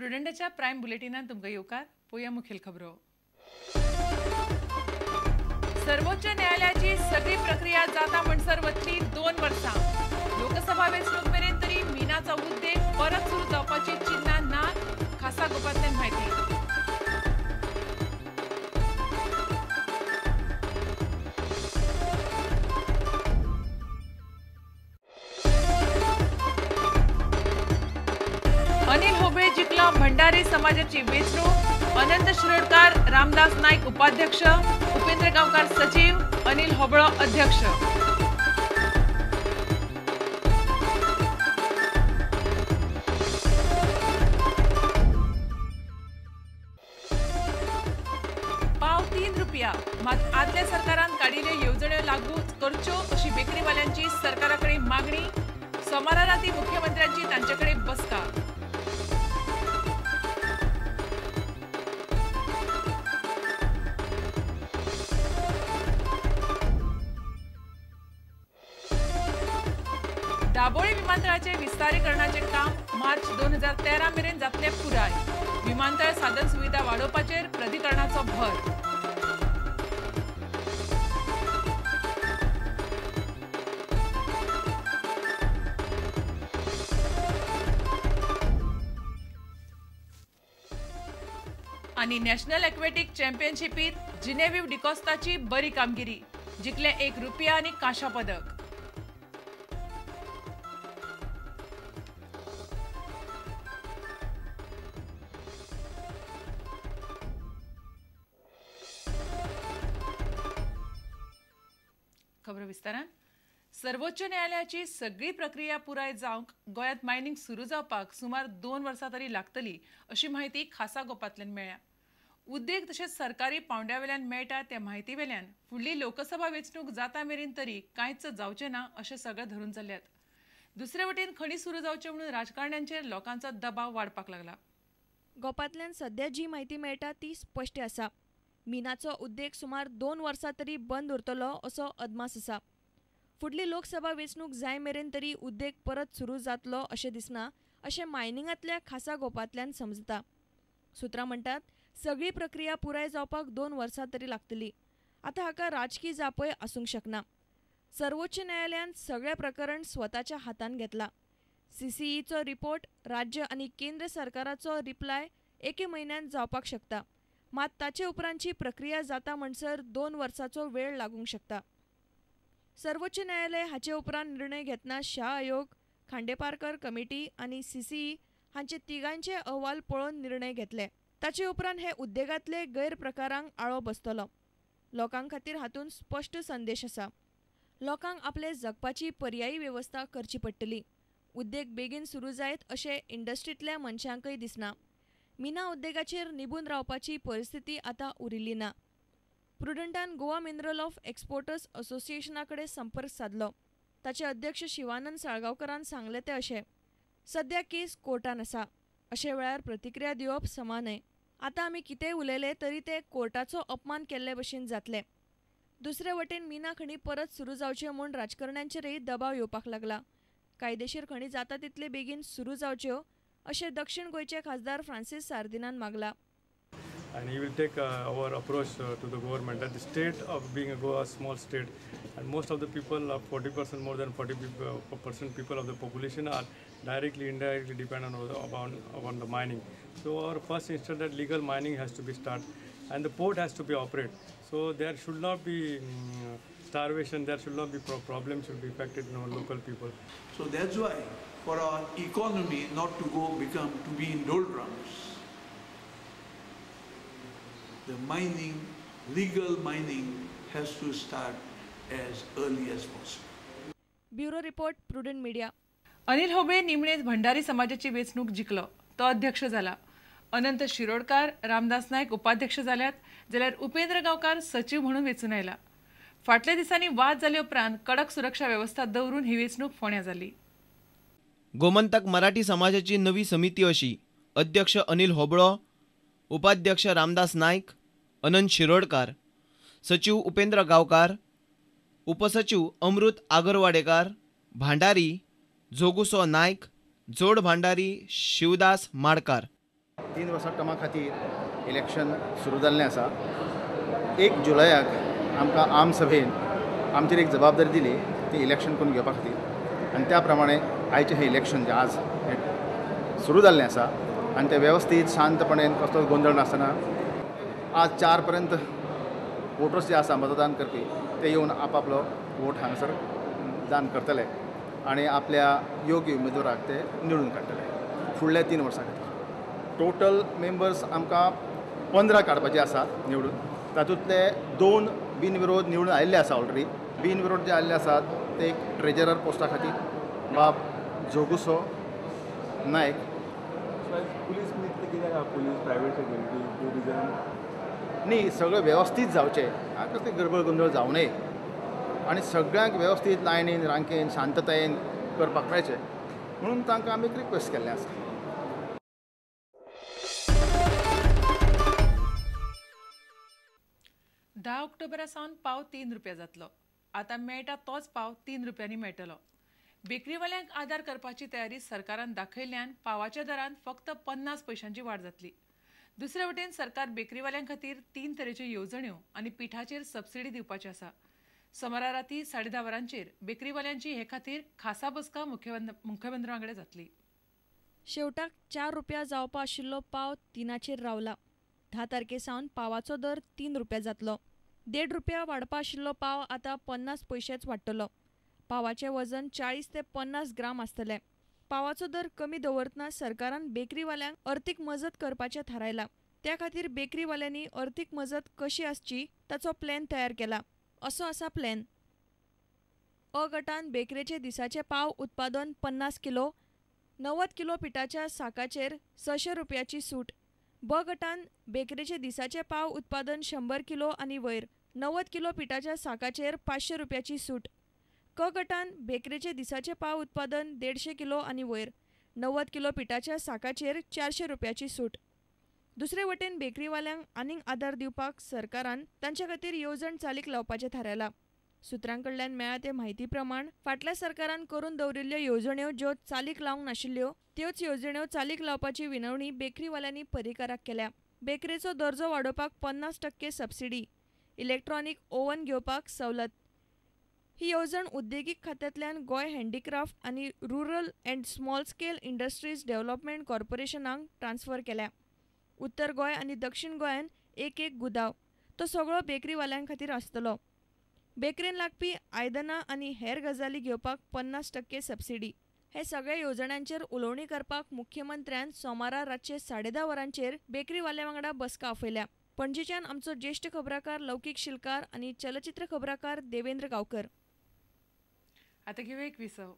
प्रुडंटाच्या prime बुलेटिनान तुमकां येवकार. पळोवया मुखेल खबरो. सर्वोच्च न्यायालयाची सगळी प्रक्रिया जाता म्हणसर वतली 2 वर्सां. लोकसभा वेंचणूक मेरेन तरी मिनाचो उद्देग परत सुरू जावपाची चिन्हां ना, खासा गोपांतल्यान म्हायती. अनिल होबळे जिखला भंडारी समाजाची वेंचणूक. अनंत शिरोडकर, रामदास नाईक उपाध्यक्ष, उपेंद्र गांवकार सचिव, अनिल होबळो अध्यक्ष. पाव 3 रुपया मात आदल्या सरकारान काडिल्ल्यो येवजण्यो लागू करच्यो अशी बेकरीवाल्यांची सरकारा कडेन मागणी. सोमारा राती मुख्यमंत्र्यांची तांचे कडेन बसका. दाबोळी विमानतळाचे विस्तारीकरणाचे काम मार्च 2013 मेरेन जातले पुराय. विमानतळ साधन सुविधा वाडोवपाचेर प्राधिकरणाचो भर. आनी नॅशनल एक्वेटीक चॅम्पियनशिपीत जिनेवीव डिकॉस्ताची बरी कामगिरी, जिखले 1 रुपया आनी कांशा पदक. खबर विस्तारान. सर्वोच्च न्यायालयाची सगळी प्रक्रिया पुराय जावंक गोंयांत मायनिंग सुरू जावपाक सुमार 2 वर्सां तरी लागतली अशी म्हायती खासा गोपांतल्यान मेळ्ळ्या. उद्देग तशेंच सरकारी पावंड्या वेल्यान मेळटा त्या म्हायती वेल्यान फुडली लोकसभा वेंचणूक जाता मेरेन तरी कांयच जावचें ना अशें सगळें धरून चल्ल्यात. दुसरे वटेन खणी सुरू जावचें म्हणून राजकारण्यांचेर लोकांचो दबाव वाडपाक लागला. गोपांतल्यान सद्या जी म्हायती मेळटा ती स्पश्ट आसा. मिनाचो उद्देग सुमार 2 वर्सां तरी बंद उरतलो असो अदमास आसा. फुडली लोकसभा वेंचणूक जाय मेरेन तरी उद्देग परत सुरू जातलो अशें दिसना अशें मायनिंगांतल्या खासा गोपांतल्यान समजता. सुत्रां म्हणटात सगळी प्रक्रिया पुराय जावपाक 2 वर्सां तरी लागतली. आतां हाका राजकी जापय आसूंक शकना. सर्वोच्च न्यायालयान सगळें प्रकरण स्वताच्या हातान घेतला. सीसीईचो रिपोर्ट, राज्य आनी केंद्र सरकाराचो रिप्लाय एके म्हयन्यान जावपाक शकता. मात ताचे उपरांतची प्रक्रिया जाता म्हणसर 2 वर्सांचो वेळ लागूंक शकता. सर्वोच्च न्यायालय हाचे उपरांत निर्णय घेतना शाह आयोग, खांडेपारकर कमिटी आनी सीसीई हांचे तिगांचे अहवाल पळोवन निर्णय घेतले. ताचे उपरांत हे उद्देगांतले गैरप्रकारांक आळो बसतलो. लोकां खातीर हातूंत स्पश्ट संदेश आसा. लोकांक आपले जगपाची पर्यायी वेवस्था करची पडटली. उद्देग बेगीन सुरू जायत अशें इंडस्ट्रींतल्या मनशांकय दिसना. मिना उद्देगाचेर निबून रावपाची परिस्थिती आतां उरिल्ली ना. प्रुडंटान गोवा मिनरल ऑफ एक्सपोर्टर्स असोसिएशना कडेन संपर्क सादलो. ताचे अध्यक्ष शिवानंद साळगांवकरान सांगलें तें अशें, सद्या केस कोर्टान आसा. अशे वेळार प्रतिक्रिया दिवप समा न्हय. आतां आमी कितेंय उलयले तरी ते कोर्टाचो अपमान केल्ले भशेन जातले. दुसरे वटेन मिना खणी परत सुरू जावच्यो म्हूण राजकारण्यांचेरय दबाव येवपाक लागला. कायदेशीर खणी जाता तितले बेगीन सुरू जावच्यो अशें दक्षिण गोंयचे खासदार Francis सार्दिनान मागला. And he will take our approach to the government that the state of being a Goa small state and most of the people are 40% more than 40% people of the population are directly indirectly dependent on the mining. So our first instant that legal mining has to be started and the port has to be operated. So there should not be starvation, there should not be problem should be affected on local people. So that's why for our economy not to go become to be in doldrums, the mining, legal mining has to start as early as possible. Bureau report, Prudent Media. Anil Hoble निमणेच भंडारी समाजाची वेंचणूक जिखलो, तो अध्यक्ष जाला. अनंत शिरोडकर, रामदास नाईक उपाध्यक्ष जाल्यात, जाल्यार उपेंद्र गांवकार सचिव म्हणून वेंचून आयला. फाटल्या दिसांनी वाद जाले उपरांत कडक सुरक्षा वेवस्था दवरून ही वेंचणूक फोंड्यां जाली. गोमंतक मराठी समाजाची नवी समिती अशी: अध्यक्ष अनिल होबळो, उपाध्यक्ष रामदास नाईक, अनंत शिरोडकार, सचिव उपेंद्र गांवकार, उपसचिव अमृत आगरवाडेकार, भांडारी जोगुसो नायक, जोड भांडारी शिवदास माडकार. 3 वर्सां टर्मा खातीर इलेक्शन सुरू जाल्लें आसा. 1 जुलयाक आमकां आम सभेन आमचेर एक जबाबदारी दिली ती इलेक्शन करून घेवपा खातीर आनी त्या प्रमाणे आयचें हें इलेक्शन जें आज सुरू जाल्लें आसा आनी तें वेवस्थीत शांतपणेन कसलोच गोंदळ नासतना आज 4 पर्यंत वोटर्स जे आसा मतदान करपी ते येवन आपआपलो वोट हांगासर दान करतले आनी आपल्या योग्य उमेदवाराक ते निवडून काडटले फुडल्या 3 वर्सां खातीर. टोटल मेंबर्स आमकां 15 काडपाचे आसा निवडून, तातूंतले 2 बिनविरोध निवडून आयिल्ले आसा ऑलरेडी. बिनविरोध जे आयिल्ले आसात ते एक ट्रेजरर पोस्टा खातीर बाब जोगुसो Naik. Police police private security न्ही, सगळें वेवस्थीत जावचें, कसलें गडबड गोंदळ जावं नये आनी सगळ्यांक वेवस्थीत लायनीन रांकेन शांततायेन करपाक मेळचें म्हणून तांकां आमी रिक्वेस्ट केल्लें आसा. धा ऑक्टोबरा सावन पाव 3 रुपया जातलो. आतां मेळटा तोच पाव 3 रुपयांनी मेळटलो. बेकरीवाल्यांक आदार करपाची तयारी सरकारान दाखयल्ल्यान पावाच्या दरांत फक्त 50 पयशांची वाड जातली. दुसरे वटेन सरकार बेकरीवाल्यां खातीर 3 तरेच्यो येवजण्यो आनी पिठाचेर सबसिडी दिवपाची आसा. सोमारा राती 10:30 वरांचेर बेकरीवाल्यांची हे खातीर खासा बसका मुख्यमंत्र्यां वांगडा जातली. शेवटाक 4 रुपया जावपा आशिल्लो पाव 3चेर रावला. 10 तारखे सावन पावाचो दर 3 रुपया जातलो. 1.5 रुपया वाडपा आशिल्लो पाव आतां 50 पयशेच वाडटलो. पावाचें वजन 40 ते 50 ग्राम आसतलें. पावाचो दर कमी दवरतना सरकारान बेकरीवाल्यांक अर्थीक मजत करपाचें थारायलां. त्या खातीर बेकरीवाल्यांनी अर्थीक मजत कशी आसची ताचो प्लॅन तयार केला. असो आसा प्लॅन. अ गटान बेकरेचे दिसाचे पाव उत्पादन 50 किलो, 90 किलो पिठाच्या साकाचेर 600 रुपयाची सूट. ब गटान बेकरेचे दिसाचे पाव उत्पादन 100 किलो आनी वयर 90 किलो पिठाच्या साकाचेर 500 रुपयाची सूट. क गटान बेकरेचे दिसाचे पाव उत्पादन 150 किलो आनी वयर 90 किलो पिठाच्या साकाचेर 400 रुपयाची सूट. दुसरे वटेन बेकरीवाल्यांक आनीक आदार दिवपाक सरकारान तांचे खातीर येवजण चालीक लावपाचें थारायलां. सुत्रां कडल्यान मेळ्ळा ते म्हायती प्रमाण फाटल्या सरकारान करून दवरिल्ल्यो येवजण्यो ज्यो चालीक लावंक नाशिल्ल्यो त्योच येवजण्यो चालीक लावपाची विनवणी बेकरीवाल्यांनी पर्रीकाराक केल्या. बेकरेचो दर्जो वाडोवपाक 50% सबसिडी, इलेक्ट्रॉनीक ओव्हन घेवपाक सवलत. ही येवजण उद्देगीक खात्यांतल्यान गोंय हँडीक्राफ्ट आनी rural and small scale industries development कॉर्पोरेशनाक transfer केल्या. उत्तर गोंय आनी दक्षिण गोंयान एक एक गुदांव, तो सगळो बेकरीवाल्यां खातीर आसतलो. बेकरेन लागपी आयदनां आनी हेर गजाली घेवपाक 50% सबसिडी. हे सगळ्या येवजण्यांचेर उलोवणी करपाक मुख्यमंत्र्यान सोमारा रातचे 10:30 वरांचेर बेकरीवाल्या वांगडा बसका आपयल्या. पणजेच्यान आमचो ज्येश्ठ खबराकार लौकीक शिलकार आनी चलचित्र खबराकार देवेंद्र गांवकर. आता घेऊया एक विसव.